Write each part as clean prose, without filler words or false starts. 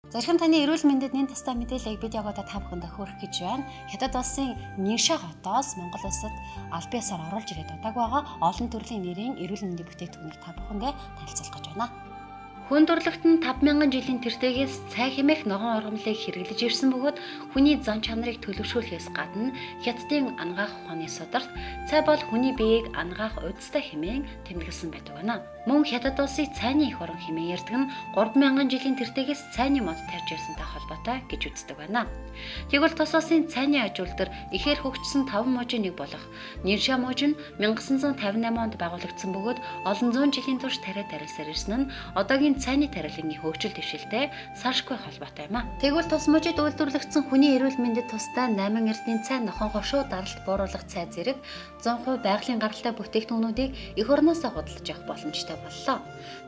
Зархин таны эрүүл мэндэд нэн тустай мэдээллийг бид яг одоо та бүхэндээ хүргэх гэж байна. Хятад улсын Нинша хотоос Монгол улсад аль биесээр оруулж ирээд удааг байгаа олон төрлийн нэрийн эрүүл мэндийн бүтээгдэхүүнийг та бүхэндээ танилцуулах гэж байна. Хүн төрөлхт нь 5000 жилийн тэртегээс цай хэмээх ногоон ургамлыг хэрэглэж ирсэн бөгөөд хүний зан чанарыг төлөвшүүлэхээс гадна Хятадын анагаах ухааны сударт цай бол хүний биеийг анагаах удастай хэмээн тэмдэглэсэн байдаг байна. Мөн Хятад улсыг цайны эх орон хэмээн ярьдаг нь 3000 жилийн тэртегээс цайны мод тарж ирсэнтэй холбоотой гэж үздэг байна. Тэгвэл тус улсын цайны аж үйлдвэр ихээр хөгжсөн 5 мужийн нэг болох Нинша муж нь 1958 онд байгуулагдсан бөгөөд олон зуун жилийн турш тариа тарилсаар ирсэн нь одоогийн цайны тарилангийн хөгжил дэвшилтэй саршгүй холбоотой юм а. Тэгвэл тус мужид үйлдвэрлэгдсэн хүний эрүүл мэндэд тустай 8 эрдний цай, нохон хошуу, даралт бууруулах цай зэрэг 100% байгалийн гаралтай бүтээгдэхүүнүүдийг эх орноосоо худалдаж авах боломжтой боллоо.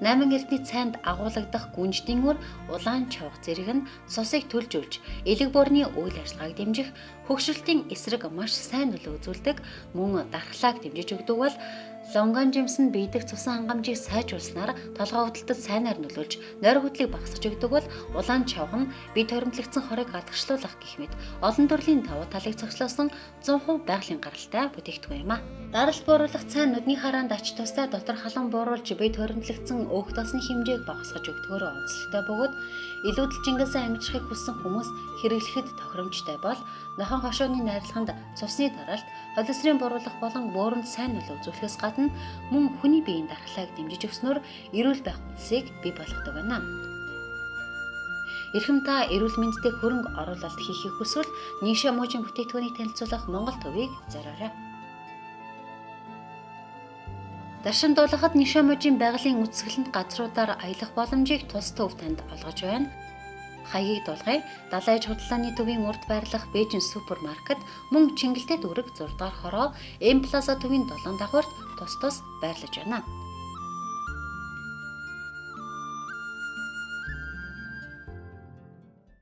8 эрдний цайнд агуулгадах гүнждийн үр улаан чавга зэрэг нь цусыг төлжүүлж, элэг борны үйл ажиллагааг дэмжих, хөгшрөлтийн эсрэг маш сайн нөлөө үзүүлдэг, мөн дархлааг дэмжиж өгдөг бол лонгон жимс нь бие дэх цусан хангамжийг сайжруулснаар толгой өвдөлтөд сайнаар нөлөөлж, нойр хөдлийг багасгаж өгдөг бол улаан чавга нь бие тойрмлогдсон хорыг гадагшлуулах гэх мэт олон төрлийн давуу талыг цогцлоосон 100% байгалийн гаралтай бүтээгдэхүүн юм а. Даралт бууруулах цай нүдний хараанд ач тустай дотор халуун бууруулж бие тойрмлогдсон өөх тосны хэмжээг багасгаж өгдөгөөрөө онцлогтой бөгөөд илүүдэл чингэлсэн амжирхыг хүссэн хүмүүс хэрэглэхэд тохиромжтой бол нохон хошууны найрлаганд цусны даралт, холестерин бууруулах болон бөөрөнд сайн нөлөө үзүүлэхээс гадна мөн хүний биеийн дархлааг дэмжиж өгснөөр эрүүл байх үндсийг бий болгодог байна. Эрхэм та эрүүл мэндтэй хөрөнгө оруулалт хийхийг хүсвэл Нинша мужийн бүтээгдэхүүнийг танилцуулах Монгол төвийг зориорой. Даршин дуулахад Нинша мужийн байгалийн үзэсгэлэнт газруудаар аялах боломжийг тус төв танд олгож байна. Хаягийг дуулгая Далай аж худалдааны төвийн урд байрлах Бээжин супермаркет мөн Чингэлтэй дүүрэг 6 дугаар хороо М Плаза төвийн 7 давхарт тус тус байрлаж байна.